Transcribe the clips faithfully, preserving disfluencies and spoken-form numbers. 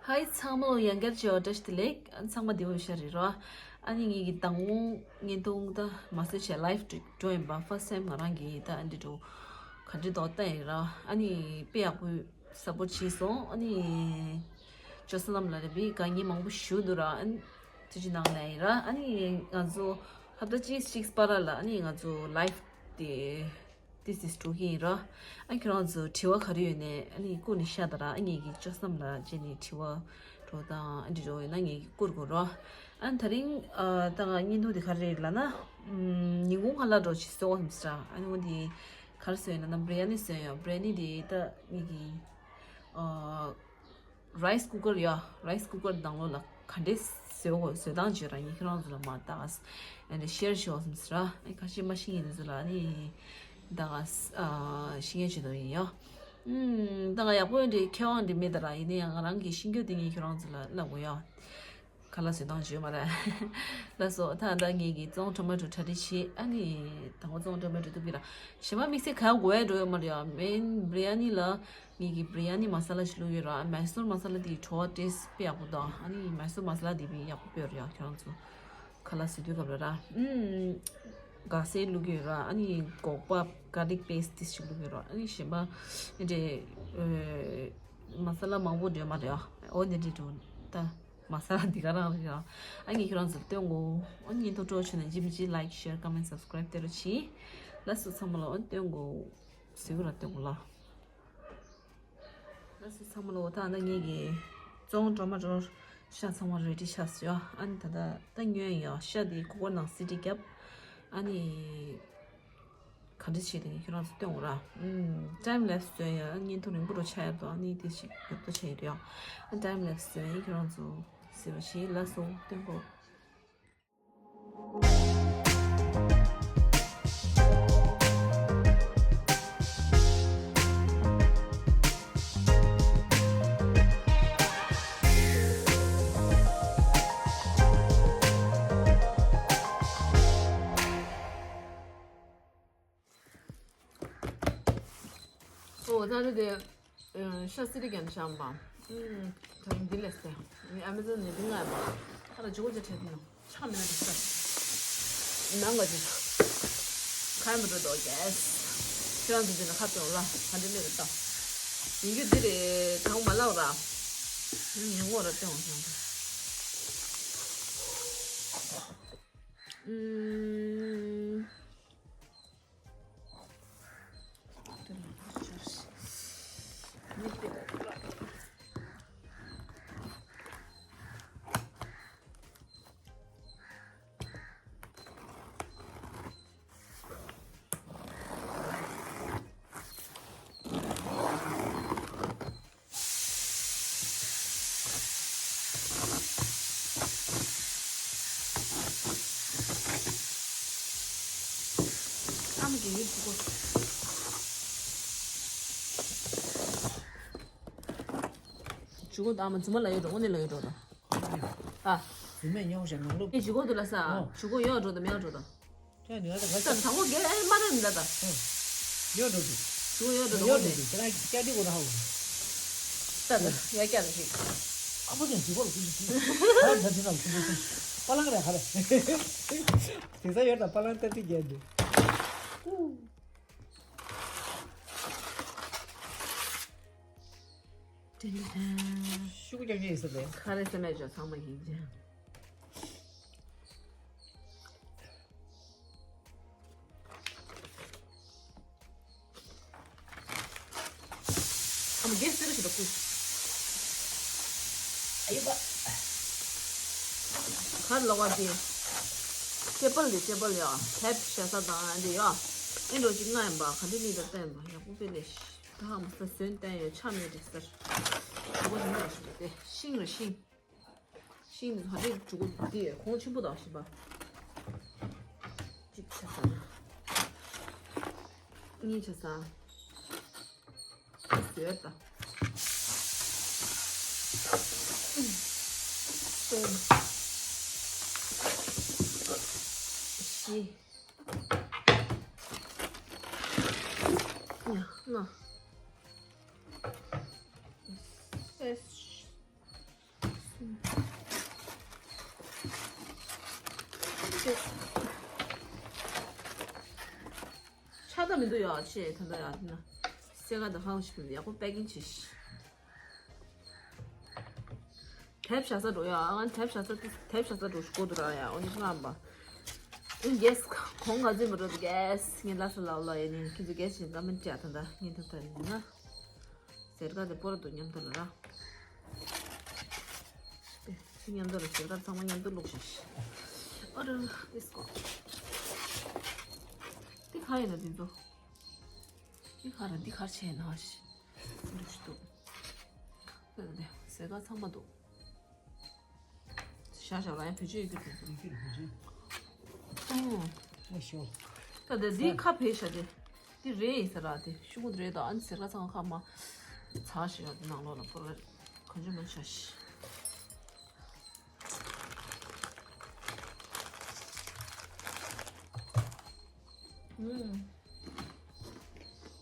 ཧའི་ཚང་མ་ལ་ཡང་བསྐྱར་བྱས་པ་བཀྲ་ཤིས་བདེ་ལེགས། ཨ་ཚང་མ་བདེ་པོ་ཡོད་ཤག་རེད་རོ། ཨ་ནི་ངེད་ཀྱི་མདང་དགོང་བརྙན་ཐུང་ད་མ་བཟོས་བྱས་ལའིབ་འགྲོ་ཡིན་པ། ཕར་སི་ཊི་ཊའིམ་ང་རང་གིས་ད་ཨ་འདི་འགྲོ་ག་འདྲ་འདུག་ལྟ་ཡིན་ར། ཨ་ནི་དཔེ་ཡག་པོ་སཔོར་ཊི་བྱས་སོང་། ཨ་ནི་ཅོ་ས་རྣམས་ལ་རེ་བའི་དགའ་ཉེ་མང་པོ་ཞུ་འདུག་ར། ཨ་ནི་ཐུགས་རྗེ་གནང་ལབ་ཡིན་ར། ཨ་ནི་ང་ཚོ་ཧབ་ཏ་གཅིག་གཅིག་བར་ལ་ཨ་ནི་ང་ཚོ་ལའིབ་དེ་ཏིས་ཏིས་འགྲོ་གི་ཡིན་ར། ཨ་ཁྱོད་རང་ཚོ་དྲི་བ་ག་རེ་ཡོད་ནས་ཨ་ནི་བསྐུར་ནས་ཤོག་ད་ར། ཨ་ངེད་ཀྱི་ཅོ་ས་རྣམས་ལ་བྱས་ནས་དྲི་བ་འགྲོ་དང་ཨ་འདྲི་འགྲོ་ཡོད་ན་ངེད་ཀྱིས་བསྐུར་དགོས་ར། ཨ་ནི་ད་རིང་ཨ་ད་ང་བརྙན་ཐུང་དེ་ག་རེ་རེད་ལབ་ན། ཨམ་ཉིན་གུང་ཁ་ལག་འགྲོ་ཅིག་བཟོ་བསམ་སོང་ར། ཨ་ནི་འོ་དེ་ག་རེ་བཟོས་ཡོད་ན་ན་བི་རི་ཡ་ནི་བཟོས་ཡོད། བི་རི་ཡ་ནི་དེ་ད་ངེད་ཀྱི་ཨ་རའིས་ཀུ་ཀར་ཡ། རའིས་ཀུ་ཀར་ནང་ལོགས་ལ་ག་འདྲས་བཟོས་དགོས་བཟོ་སྟངས་བརྗོད་ར། ངས་ཁྱེད་རང་ཚོ་ལ་མར་ད་ག་ཨ་འདྲས་ཤེར་ཞུ་བསམ་སོང་ར། ཨ་ཁ་ཤས་མ་ཤེས་མཁན་དེ་ཚོ་ལ་ཨ་ནི་ད་ག་ཨ་ཤེས་མཁན་བྱེད་དོ་ཡིན་ཡ། ཨུམ་ད་ག་ཡག་པོ་འདྲས་མཁས་དབང་འདྲས་མེད་ད་ར། ཡིན་ན་ཡང་ང་རང་གིས་ཤེས་རྒྱུ་དེ་ངས་ཁྱེད་རང་ཚོ་ལ་ལབ་དགོས་ཡ། ཁ་ལག་བཟོ་སྟངས་བརྗོད་མ་ར། ལགས་སོ། ད་ད་ངེད་ཀྱི་བཙོང་ཊོ་མ་ཊོ་གྲ་སྒྲིག་བྱེད། ཨ་ནི་དང་པོ་བཙོང་ཊོ་མ་ཊོ་གཏུབ་ཀྱི་ར། གཞན་པ་དམིགས་བསལ་ག་དགོས་ཡ་འགྲོ་ཡོད་མ་རེད་ཡ། མེན་བི་རི་ཡ་ནི་ལ་ངེད་ཀྱི་བི་རི་ཡ་ནི་མ་ས་ལ་ཞིག་བླུགས་ཡོད་ར། མ་སུར་མ་ས་ལ་དེའི་བྲོ་བ་ཏེས་དཔེ་ཡག་པོ་འདུག་ཨ་ནི་མ་སུར་མ་ས་ལ་དེ་དཔེ་ཡག་པོ་སྤོས་ར་ཡ། ཁྱེད་རང་ཚོ་ཁ་ལག་བཟོ་དུས་སྐབས་ལ་ར། ཨུམ་ག་སེ་བླུགས་ཡོད་ར། ཨ་ནི་སྒོག་པ་གར་ལིག་པེ་སི་ཊི་ཏེས་ཞིག་བླུགས་ཡོད་ར། ཨ་ནི་གཞན་པ་འདྲས་མ་ས་ལ་མང་པོ་འདྲས་མ་རེད་ཡ། འོ་དེ་འདྲས་འགྲོ་ད། མ་ས་ལ་འདི་ག་རང་རེད་ཡ། ཨ་ངས་ཁྱེད་རང་ཚོར་སྟོན་གོ། ཨ་ངས་ཐུགས་སྤྲོ་བྱུང་ན་ཇི་མི་ཇི་ལའིག་ཤེར་ཀོ་མེན་སབ་སི་ཀ་རའིབ་དེ་རུ་ཕྱིན། ལགས་སོ་ཚང་མ་ལ་ཨ་སྟོན་གོ། ཟེར་གོ་ར་སྟོན་གོ་ལ། ལགས་སོ་ཚང་མ་ལ་ཨོ་ད་ཨ་ན་ངེད་ཀྱི་བཙོང་ཊོ་མ་ཊོ་ཤ་ཚང་མ་རེ་ཌི་ཆགས་སོང་ཡ། ཨ་ནི་ད་ལྟ་ད་ཉོས་ཡ་ཤ་དེ་ཁུ་ཁར་ནང་སི་ཊི་བརྒྱབ། ཨ་ནི། ག་འདྲ་བྱེད་དེ་ཁྱོད་རང་ཚོ་སྟོན་འོ་ར། ཨུམ་ཊའིམ་ལེབ་སི་བཟོས་ཡ། བརྙན་ཐུང་རིང་པོ་རུ་ཆགས་ཡ་དང་ཨ་ནི་དེ་ཞིག་ཡག་པོ་ཆགས་ཡོད་ཡ། ཨ་ཊའིམ་ལེབ་སི་བཟོས་ཡ་ཁྱོད་རང་ཚོ་གཟིགས་པ་བྱེད། ལགས་སོ་སྟོན་གོ། ཨོ་ད་རེད་དེ། ཤ་སི་རི་གན་ཤམ་པ། ད་འདི་ལས་སེ། ཨ་མེ་ཛོན་ནས་འདི་ང་ཡ་པ། ཨ་ལ་ཇོ་ཇ་ཁྲེད་ནོ། ཆ་མེད་ན་འདི་ས། ནང་ག་ཇི། ཁ་མི་འགྲོ་དོ་གེས། ཁྱེད་རང་ཚོ་འདི་ན་ཁ་ཏོ་ལ་ཧ་འདི་མེད་རེད་ད། ཡིན་རྒྱུ་འདི་རེད་དང་མ་ལབ་ར། ངས་ངོ་ར་སྟོན་འོང་སོང་། ཨུམ། ཨ་མ་གི་ཡུལ་ཇུ་གོ། ཇུ་གོ་ཨ་མ་ཇུ་མ་ལ་ཡོད་འགྲོ་འོ་ནི་ལ་ཡོད་འགྲོ་ད། ཨ། ཇུ་མས་ཉོ་བཞག་ནང་ལོག་ཨེ་ཇུ་གོ་དུ་ལ་ས། ཨོ། ཇུ་གོ་ཡོད་འགྲོ་ད་མེད་འགྲོ་ད། ད་ནི་ང་ད་ག་ས་དང་པོ་རྒྱལ་ཨེ་མ་རེད་མི་ད་ད། ཡོད་འགྲོ་འདུག་ཇུ་གོ་ཡོད་འགྲོ་ད་ཡོད་འགྲོ་འོ་ནི། འདུག་ཁྱེད་རང་གིས་སྐྱ་འདི་གོ་ན་ཧ་གོ། ད་ད་ཡ་སྐྱ་ད་ཞིག་ཨ་ཕོ་ཅན་ཇུ་གོ་ལ་ཀུ་ཅི་ཀུ། ཧ་ད་ཅི་ན་ཀུ་ཅི་ཀུ། པ་ལང་རེད་ཧ་རེད། དེང་སང་ཡོད་ད་པ་ལང་ཏ་ཏི་རྒྱལ་འདུག་ཀུ། ཏན་ཏན། ཤུགས་རྒྱག་གི་ཡིན་ཟེར་ཏེ། ཁ་རེ་སེ་མེད་ཅོ་ཚང་མ་ཡིན་ཅེ། ཨ་མ་རྒྱལ་སེ་ར་ཞིག་ཏུ་ཀུ། ཨ་ཡོ་པ། ཁར་ལོག་པ་དེ། ཊེ་བལ་དེ་ཊེ་བལ་ཡ། ཐེབ་བྱ་ས་དང་ཨ་འདི་ཡ། ཨེ་འགྲོ་ཅིག་ང་ཡིན་པ་ག་འདི་ནི་ད་བསྟན་པ་ཡག་པོ་དཔེ་ལེ་ཤ། ད་ཧ་མ་ས་སོན་བསྟན་ཡོད་ཆ་མེད་དེ་སར། ཇུ་གོ་ཞིམ་པོ་ཞིག་དེ་ཤིང་རེད་ཤིང་། ཤིང་དེ་ཧ་དེ་ཇུ་གོ་དེ་གོང་ཆེན་པོ་དང་ཞིམ་པ། གཅིག་ཆ་ས་ན། གཉིས་ཆ་ས། ཟོས་ད། གསུམ། བཞི། ལྔ། ལྔ། སེ། ཆགས་ད་མི་འདུག་ཡ། ཆེ་ད་ད་ཡ་ན་སེ་ག་ད་ཧང་ཞིག་ཡག་པོ་པེ་ཀིང་བྱེད་ཤིག་དེབ་བཞག་ས་འགྲོ་ཡ། ང་དེབ་བཞག་ས་དེ་དེབ་བཞག་ས་འགྲོ་ཤོག་འདུག་ར་ཡ། འོ་ནི་ང་ཨ་གེས་གོང་ག་ཚོད་མ་འགྲོ་འདུག་གེས་ངས་ལ་ས་ལའོ་ལ་ཡ་ནི་ཁྱེད་ཚོ་གེས་ཞིག་ཀ་མེན་ཊི་བྱ། ད་ད་ངས་ད་ད་ཡིན་ན་ཟེར་ག་དེ་པོ་ར་འདུག་མཉམ་དུ་ལ་ར། དེ་ཚོ་མཉམ་དུ་ལ་ཟེར་ག་ཚང་མ་མཉམ་དུ་བླུགས་ཤིག་ཨ་ར་གེས་གོ། འདི་ག་ཡིན་ན་འདི་ཚོ། འདི་ག་ར་འདི་ག་ར་བྱས་ན་ཤི། འདུག་ཤི་འདུག་དེ་དེ་ཟེར་ག་ཚང་མ་འདུག་ཤ་ཤ་ལ་ཡང་བེད་སྤྱོད་ཡོད་རྒྱུ་དེ་ཚོ། ཡོད་རྒྱུ་རེད་བེད་སྤྱོད། ཨོ་ཤོ། ད་དེ་འདི་ཁ་བེད་ཤ་དེ། འདི་རེད་ཡིན་ས་ར་དེ་ཤུ་གུ་རེད་ད། ཨ་ནི་ཟེར་ག་ཚང་མ་ཁ་མ་ཚ་ཤི་ཡ་དེ་ནང་ལོགས་ལ་པོ་ར་གང་བྱུང་མ་ཤ་ཤི།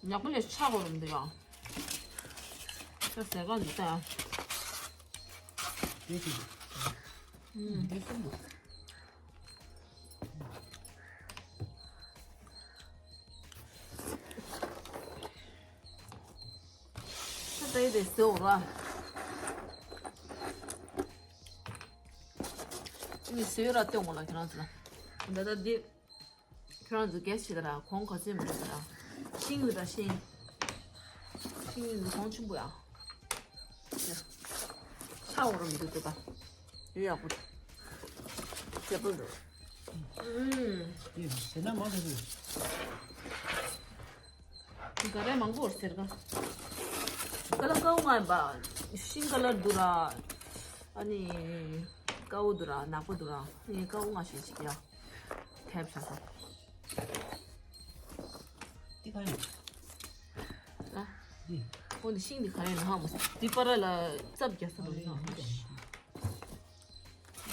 ཡག་པོ་ལས་ཆགས་པ་རུམ་འདི་ཡང་། ད་ཟས་གང་འདི་ད་ཡང་། འདི་ཞིག་འདི་གསུམ་འདུག་ད་ད་ཡི་དེ་ཟེར་འོ་ར། ངས་ཟེར་ར་སྟོན་འོ་ལ་ཁྱེད་རང་ཚོ་ལ། ད་ད་འདི། ཁྱོད་རང་ཚོ་གེས་བྱེད་ད་ར། གོང་ག་ཚོད་མི་འགྲོ་ད་ར། ཤིང་རེད་ད་ཤིང་། ཤིང་ཡིན་གོང་ཆེན་པོ་ཡ། ཤ་འོ་ར་མི་འདུག་ད། ཡོད་ཡག་པོ་འདུག་ཡག་པོ་འདུག་ཨུམ། ཡིན་ཟེར་ན་མང་དུ་འདུག་ག་རེ་མང་པོ་ཟེར་ག་ཀ་ལ་ཀའུ་ང་ཡིན་པ། ཤིང་ཀ་ལར་འདུག་ར། ཨ་ནི་ཀའུ་འདུག་ར། ནག་པོ་འདུག་ར། ངས་ཀའུ་ང་ཞིག་ཅིག་ཡ། དེབ་བཞག་ས། འདི་ག་རེད། ཨ། འདི། འོ་འདི་ཤིང་འདི་ག་རེ་ཡིན་ཧ་མ་སོང་། འདི་པ་ར་ལ་རྩབ་རྒྱག་ས་རུ་ཡིན་ཧ་མ་སོང་།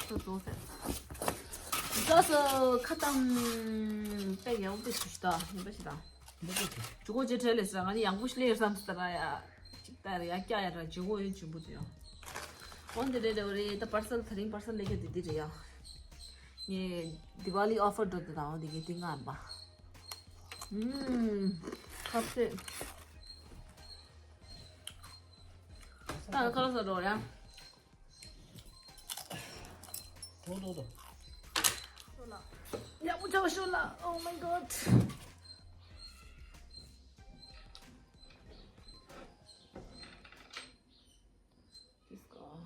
ཟོ་ཟོ་ཟེར། ཟོ་ཟོ་ཁ་བཏང་། དཔེ་ཡག་པོ་ཞིག་ད་ཡིན་པ་ཞིག་ད། འདི་ག་རེད། ཇུ་གོ་ཇེ་ཁྲེ་ལེ་ས་ང་ནི་ཡང་པོ་ཤི་ལེ་སམ་སྟ་ར་ཡ། ཅིག་ཏ་ར་ཡ་ཀྱ་ཡ་ར་ཇུ་གོ་ཡོད་ཇུ་འབུ་དུ་ཡོ། འོན་ཏེ་རེ་རེ་རེ་ད་པར་སལ་ཐ་རིང་པར་སལ་ལེ་ཀྱ་དི་དི་རེ་ཡ། ངས་དི་ཝ་ལི་ཨོ་ཕར་འགྲོ་དུ་དང་འོ་དི་གི་ཏི་ང་ཨམ་པ། ཨུམ། ཁ་ཚོད། ད་ཁ་ལོ་ས་འགྲོ་ཡ། དོ་དོ་དོ། ཡ་མུ་ཆ་ཤོ་ལ། Oh my god. This guy.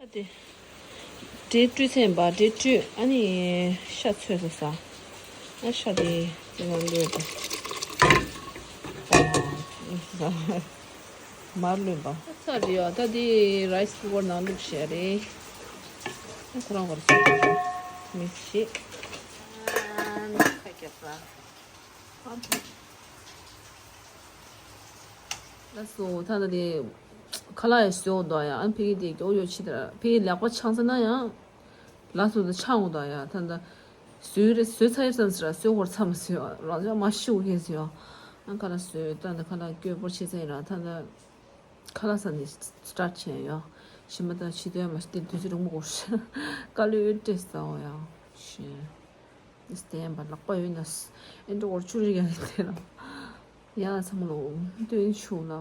ཨ་དེ། འབྲས་བཀྲུས་ཚར་ཡིན་པ། འབྲས་བཀྲུས། ཨ་ནི་ཤ་ཚོས་སུ་ཟ། ཨ་ཤ་དེ་དེ་ནང་བླུགས་པ། མར་བླུགས་པ། ཚར་རེད་ཡ། ད་དེ་རའི་སི་ཀུ་ཀར་ནང་བླུགས་བྱས་རེད། ཨ་ཁོ་རང་བར་སོང་། མི་ཤེས། ཨ་ནི་ཁ་རྒྱབ་པ། ཨ་དེ། ལགས་སོ། ད་ལྟ་དེ་ཁ་ལག་ཡང་བཟོས་འོང་དོ་ཡ། ཨ་ཕ་གི་དེ་མགྱོགས་ཡོད་ཆི་དེ་ར། ཕ་གི་ལག་པ་འཆང་ས་ན་ཡང་ལགས་སོ་དེ་འཆང་འོང་དོ་ཡ། ད་ལྟ་བཟོས་རེད། བཟོས་ཚར་ཡོད་ཙམ་ཟེར་ར། བཟོས་འོར་ཚར་མ་ཟེར་བ། རང་ཅག་མ་ཤི་འོ་ཁན་ཟེར་བ། ཨ་ཁ་ལག་བཟོས། ད་ལྟ་ཁ་ལག་སྐྱོ་པོ་ཆེ་ཚར་ཡིན་ར། ད་ལྟ་ཁ་ལག་ཟ་ནས་སི་ཊར་ཊི་བྱས་ཡོད། ཞིམ་པ་དང་ཕྱི་དོན་མ་ཤི་དེ་དུས་ཚོད་རིང་པོ་འགོར་ཤག་ཀ་ལོ་ཡོད་ཏེ་ཟ་འོ་ཡ་ཤེ། སྟན་པ་ལག་པ་ཡོད་ན་ཨེ་འགྲོ་བར་ཆུ་རིག་ཡང་དེ་ལ་ཡ་ཚང་མ་ལོ་སྟོན་ཆུ་ལ།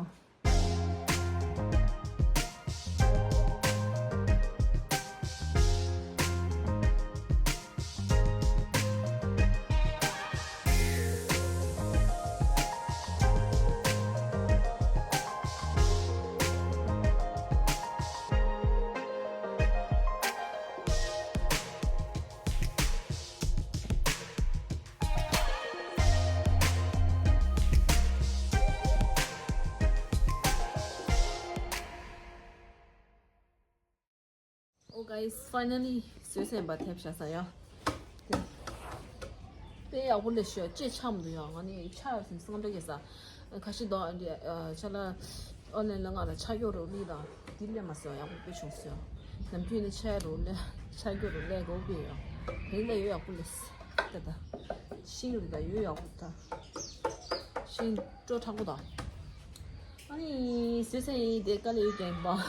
Oh guys, finally བཟོས་ཟིན་པ་དེབ་བཞག་ས་ཡ། དེ་ཡག་པོ་ལས་ཤོད་ཅེས་ཆམ་འདུག་ཡ། ང་ནི་ཆ་ཡོད་སེམས་སང་འདྲ་གེ་ས། ཁ་ཤི་དོ་འདི་ཆ་ལ་ཨོ་ལན་ལ་ང་ལ་ཆ་ཡོད་རོ་ལི་དང་དེ་ལས་མ་སོ་ཡག་པོ་དཔེ་བྱུང་སོ། ནམ་རྒྱུན་ནི་ཆ་ཡོད་རོ་ལས་ཆ་ཡོད་རོ་ལས་གོ་བི་ཡ། དེ་ལས་ཡོད་ཡག་པོ་ལས་ད་ད་ཤིང་རུ་ད་ཡོད་ཡག་པོ་ད། ཤིང་སྤྲོ་དྲག་པོ་དང་། ཨ་ནི་བཟོས་ཚར་ཡིན་དེ་དཀའ་ལས་ཡོད་ཀྱང་ཡིན་པ།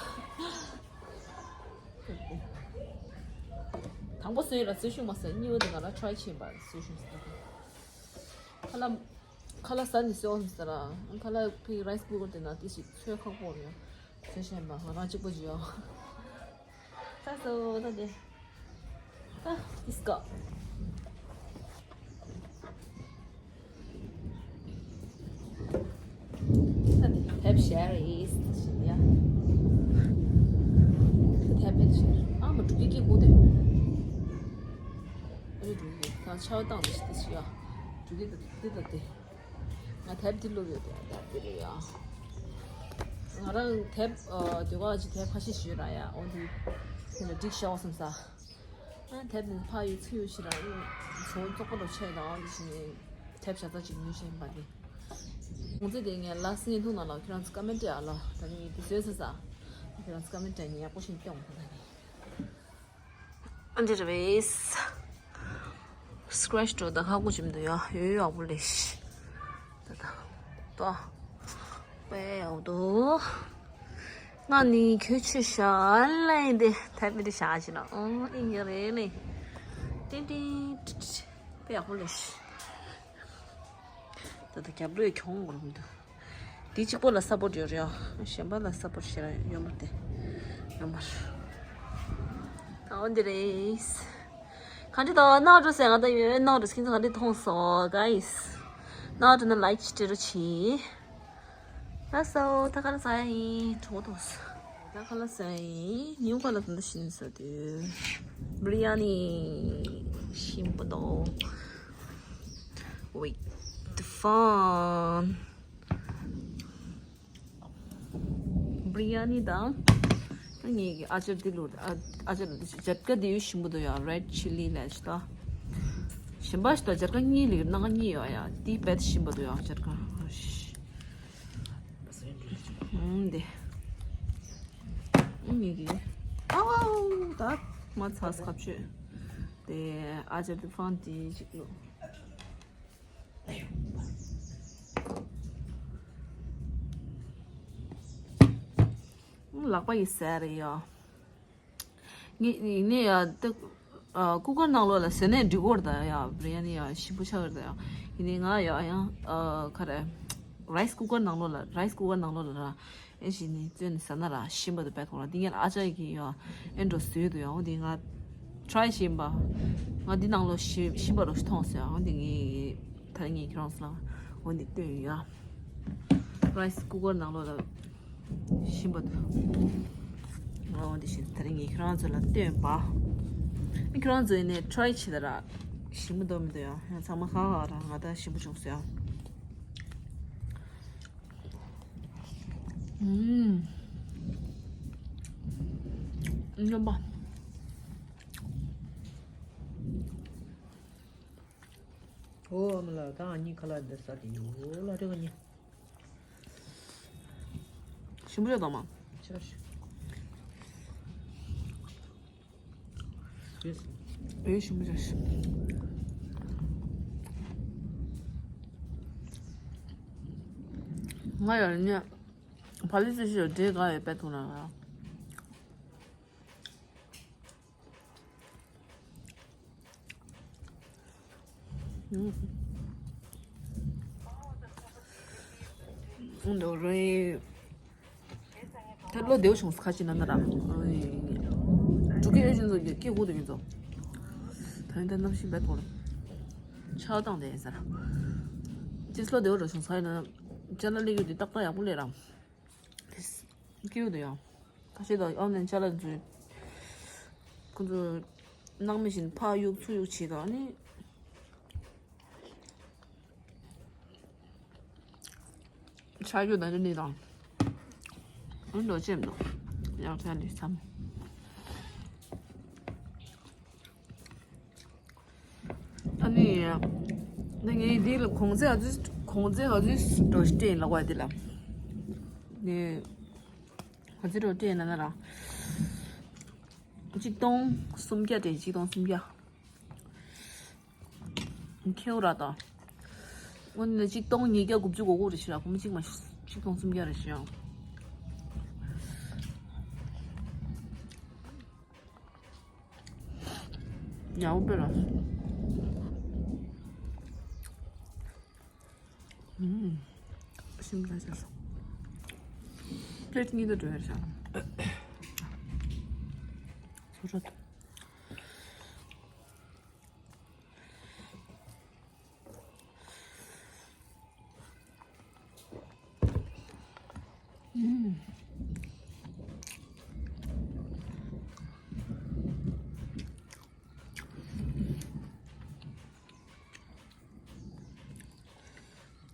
དང་པོ་བཟོས་ལ་བཟོས་ཤུགས་མ་ཟད་གཉིས་པ་དེ་ང་ལ་ཊི་རའི་བྱེད་པ་བཟོས་ཤུགས་ཟད། ཁ་ལག་ཁ་ལག་ཟ་ནས་བཟོས་ཟེར་ར། ཁ་ལག་ཕི་རའི་སི་ཀུ་ཀར་དེ་ན་དེ་ཞིག་ཚོས་ཁག་པོ་རེད། བཟོས་ཤེས་པ་ང་རང་གཅིག་པོ་ཅིག་ཡོད། ད་སོ་ད་དེ། ད་དིས་ཀ། ད་དེ་དེབ་ཤེར་ཨིས་ད་ཤི་ཡ། ད་དེབ་ཤེར་ཨ་མ་འགྲོ་གི་སྐྱེ་དགུ་དེ། ཨ་རེ་འགྲོ་གི་ད་ཆའོ་ཏང་དེ་ཤི་དེ་ཤི་ཡ། འགྲོ་གི་ད་དེ་ད་དེ། ང་དེབ་འདི་བླུགས་ཡོད་དེ་དེབ་འདི་རེད་ཡ། ང་རང་དེབ་ཨ་དུས་ཁ་ཅིག་དེབ་ཁ་ཤས་ཤིག་ཡོད་ར་ཡ། འོ་འདི་དེ་ལ་སྒྲིག་བྱའོ་བསམ་ས། ཨ་དེབ་འདི་ཕ་ཡུལ་ཚུར་ཡོད་ཤི་ར་ཡིན། བྱུང་བཙོག་པོ་འདྲ་ཆེ་དང་འདི་ཞིག་ནས་དེབ་བྱ་ཚ་ཅིག་ཉོས་བཞིན་པ་དེ། ཁོང་ཚོས་དེ་ངས་ལ་སི་བརྙན་ཐུང་ནང་ལ་ཁྱེད་རང་ཚོ་ཀ་མེན་ཊི་ཡ་ལ་ད་ནི་དེ་བཟོས་ཚར་ས། ཁྱེད་རང་ཚོ་ཀ་མེན་ཊི་ཡ་ཉེ་ཡག་པོ་ཞིག་སྐྱོང་ཐུབ་ད་ནི། ཨ་འདྲ་རེད། སི་ཀེ་རེ་ཆི་འགྲོ་ད་ཁག་པོ་ཅིག་མི་འདུག་ཡ། ཡོད་ཡོད་ཡག་པོ་ལས་ཤི། ད་ད་ཏོ་པེ་ཡག་འདུག་ང་ནི་ཁྱོད་ཆོས་ཤ་ལེན་དེ་ཐད་པའི་དེ་བྱ་ཞིག་ན་ཨང་ཨིན་ཡ་རེད་ནི། ཏིང་ཏིང་ཏི་ཏི་པེ་ཡག་པོ་ལས་ཤི། ད་ལྟ་རྒྱབ་ལོས་གྱོང་འགོར་མི་འདུག་དེ་གཅིག་པོ་ལ་སབ་པོར་ཡོད་རེད། གཞན་པ་ལ་སབ་པོར་བྱེད་ར་ཡོད་མ་རེད། ཡོད་མ་རེད། ད་འོ་འདི་རེད། ག་འདྲ་དང་ནག་འགྲོ་ཟེར་ང་ད་ཡོད་ནག་འགྲོ་ཁྱེད་ཚོ་ག་འདྲ་མཐོང་སོང་གཱིས། ནག་འགྲོ་ན་ལའིག་ཅིག་སྤྲད་རོགས་གྱིས། ལགས་སོ། ད་ཁ་ལག་ཟ་ཡ་ཡིན། གྲོགས་ཐོག་ད་ཁ་ལག་ཟ་ཡ་ཡིན། ཉིན་ཁ་ལག་ད་ད་ཤིན་ཟ་དུས་བི་རི་ཡ་ནི་ཞིམ་པོ་འདུག Wait, the phone. བི་རི་ཡ་ནི་དང་། ད་ངེད་ཀྱི་ཨ་ཅར་འདི་ལོ། ཨ་ཨ་ཅར་འདི་ཇ་ཀ་འདི་ཡོད་ཞིམ་པོ་འདུག་ཡ། རེཌ་ཆི་ལི་ལས་ཤི་ད། གཞན་པ་ཞིག་ད་ཇ་ཀ་གཉིས་ལས་སྣ་ཁ་གཉིས་ཡོད་ཡ། འདི་བེད་ཞིམ་པོ་འདུག་ཡ་ཇ་ཀ། ཨུམ་འདི། ཨུམ་ངེད་ཀྱི། ཨའོ་ད་མ་ཚ་སྐབས་ཆོད། དེ་ཨ་ཅར་འདི་ཕང་འདི་ཞིག་ལོ། ལག་པ་ཡི་ཟས་རེད་ཡ། ངས་ནས་ཡ་ཏི་ཀུ་ཀར་ནང་ལོགས་ལ་ཟས་ནས་འགྲིག་གོ་ར་ད་ཡ། བི་རི་ཡ་ནི་ཡ་ཞིམ་པོ་ཆགས་ཀྱི་རེད་ད་ཡ། ཡིན་ནའི་ང་ཡ་ཡང་ཁ་རེ་རའི་སི་ཀུ་ཀར་ནང་ལོགས་ལ་རའི་སི་ཀུ་ཀར་ནང་ལོགས་ལ་ར། ཨེ་ཞིག་ནི་བཙོས་ནས་ཟ་ན་ར་ཞིམ་པ་དུ་བས་ཐོག་ར། འདི་ངས་ཨ་ཅག་གིས་ཡོ་ཨེ་འགྲོ་བཟོས་འདུག་ཡ། འོ་འདི་ང་ཊི་རའི་ཞིམ་པ། ང་འདི་ནང་ལོ་ཞིམ་ཞིམ་པ་རོ་ཞིག་མཐོང་སོང་ཡ། འོ་འདི་ངས་ད་ངས་ཁྱེད་རང་ཚོ་ལ་འོ་འདི་སྟོན་ཡོད་ཡ། རའི་སི་ཀུ་ཀར་ནང་ལོ་ལ་ཞིམ་པ་འདུག་འོ་འདི་ཞིག་ད་ངས་ཁྱེད་རང་ཚོ་ལ་སྟོན་པ། ཁྱེད་རང་ཚོ་ཡིན་ནས་ཊི་རའི་བྱེད་ད་ར་ཞིམ་པ་འདུག་མི་འདུག་ཡ། ཡང་ཚང་མ་ཧ་ཧ་ར་ང་ད་ཞིམ་པོ་བྱུང་སོང་ཡ། ཨུམ། རྣམ་པ། ཨོ་ཨ་མ་ལགས། ད་ཨ་ནི་ཁ་ལག་འདི་ཟ་དེ་ཡོད་ལ་རེ་བ་ཉེ། ཞིམ་པོ་ཡོད་དམ། ཆར་ཞིག་ཨེ་ཞིམ་པོ་ཆར་ཞིག་ང་ཡར་ཉལ། བ་ལི་སི་ཞིག་འདྲེ་ག་ཡོད་པད་ཐུང་ན། འདོ་རེད། ད་བློ་བདེ་བོ་བྱུང་ཁ་ཅིག་ན་ན་ར། འགྲོ་གི་ཡོད་ཅིག་ཚོ་སྐད་ཧུ་དེ་མིན་ཚོ། ད་ཡིན་ད་གནམ་གཤིས་བེད་ཐོག་ལ་ཆར་བཏང་དེ་ཡིན་ས་ར། ཅིས་བློ་བདེ་བོ་ར་བྱུང་ས་ཡིན་ན། ཅ་ལག་ལས་ཡོད་དེ་ཏག་ཏག་ཡག་པོ་ལས་ར། སྐྱིད་འདུག་ཡང་། ཁ་ཤས་དང་ཨོན་ལན་ཅ་ལག་འཛུལ། ཁོང་ཚོ་ནང་མི་བཞིན་ཕར་གཡུག་ཚུར་གཡུག་བྱེད་དང་ནི། ཆ་རྒྱུ་ན་རི་ནི་དང་། ཨོན་འགྲོ་ཅེམ་དང་། ཡང་ཆ་ལི་ཚམ། ཨ་ནི། ད་ངས་འདི་ལ་གོང་ཚད་ཨ་ཙི་གོང་ཚད་ཨ་ཙི་འགྲོ་སྟེ་ལ་བ་འདི་ལ། ནས། ཨ་ཙི་འགྲོ་སྟེ་ན་ན་ར། གཅིག་སྟོང་སུམ་བརྒྱ་སྟེ་གཅིག་སྟོང་སུམ་བརྒྱ། ཁེའུ་ར་དང་། འོ་ནི་གཅིག་སྟོང་ཉིས་བརྒྱ་དགུ་བཅུ་གོ་དགུ་རེ་ཞིག་ལ་གོང་གཅིག་མ་གཅིག་སྟོང་སུམ་བརྒྱ་རེ་ཞིག་ཡང་། ཡང་པེ་ར། ཨུམ། ཤིམ་ལ་ཆགས་སོང་། པླེ་ཊི་གཉིས་དུ་འགྲོ་ཡར་བཞག་ཚོ་ར་དུ།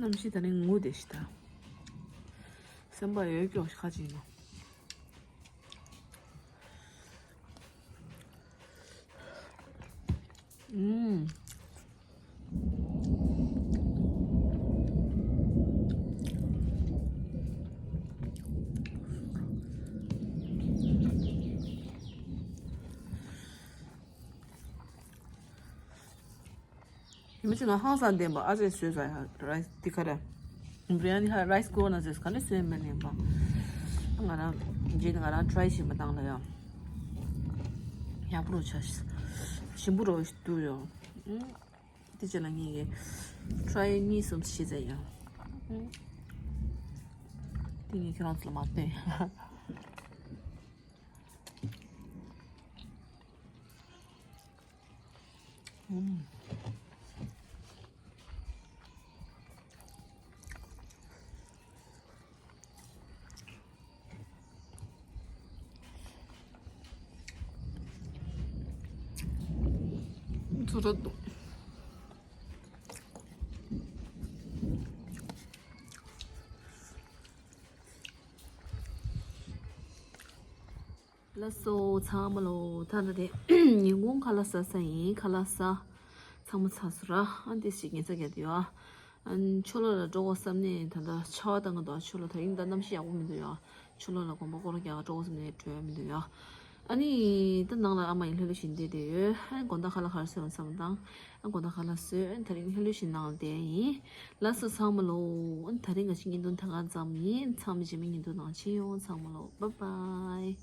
གནམ་གཤིས་ད་ནི་ངུ་བསྡད་ཤི་ད། སེམས་པ་ཡོད་སྐྱོ་ཤི་ཁ་ཅིག་ཡིན་ནོ། ཨུམ། ཡིན་མ་ཅི་ང་ཧང་སང་ལྡན་པ་ཨ་ཅེ་བཟོས་ས་ཡ་རའི་སི་འདི་ག་རེ། བི་རི་ཡ་ནི་ཧ་རའི་སི་གོ་ན་བཟོས་ག་ནས་བཟོས་མེད་ནས་པ། ང་རང་རྗེས་ནས་ང་རང་ཊི་རའི་བྱེད་མ་བཏང་ལ་ཡ། ཡག་པོ་རོ་ཆ་ཞིམ་པོ་རོ་འདུག་ཡོ། དེ་ཅི་ལ་ངེད་ཀྱི་ཊི་རའི་གཉིས་གསུམ་ཞིག་བྱས་ཡ། དེ་ངས་ཁྱེད་རང་ཚོ་ལ་མ་སྟོན། ཚོ་ར་དུ། ལགས་སོ་ཚང་མ་ལོ། ད་ལྟ་དེ་ཉིན་གུང་ཁ་ལག་ཟ་ས་ཡིན། ཁ་ལག་ཟ། ཚང་མ་ཚ་སུ་ར་ཨ་འདི་ཞིག་ཉན་ས་རྒྱག་དུ་ཡོད། ཨ་ཆོ་ལོ་ལ་འགྲོ་དགོས་བསམ་ནས་ད་ལྟ་ཆར་པ་བཏང་གི་འདུག་ཆོ་ལོ་ད་ཡིན་ད་གནམ་གཤིས་ཡག་པོ་མི་འདུག་ཡ། ཆོ་ལོ་ལ་དགོན་པ་སྐོར་རྒྱག་འགྲོ་དགོས་བསམ་ནས་འགྲོ་ཡ་མི་འདུག་ཡ། ཨ་ནི་ད་ནང་ལ་ཨ་མ་ཡིན་ལྷོད་ལྷོད་བཞིན་བསྡད་དེ་ཡོད། ཨ་དགོང་དག་ཁ་ལག་ག་རེ་བཟོས་ཡོང་བསམ་དང་། ཨ་དགོང་དག་ཁ་ལག་བཟོས། ཨ་ད་རིང་ལྷོད་ལྷོད་བཞིན་ནང་ལ་བསྡད་ཡིན། ལགས་སོ་ཚང་མ་ལོ། ཨ་ད་རིང་ང་ཅི་བརྙན་ཐུང་ད་ག་ཙམ་ཡིན། ཚང་མ་རྗེས་མའི་བརྙན་ཐུང་ནང་མཇལ་ཡོང་། ཚང་མ་ལོ། བཱའི་བཱའི།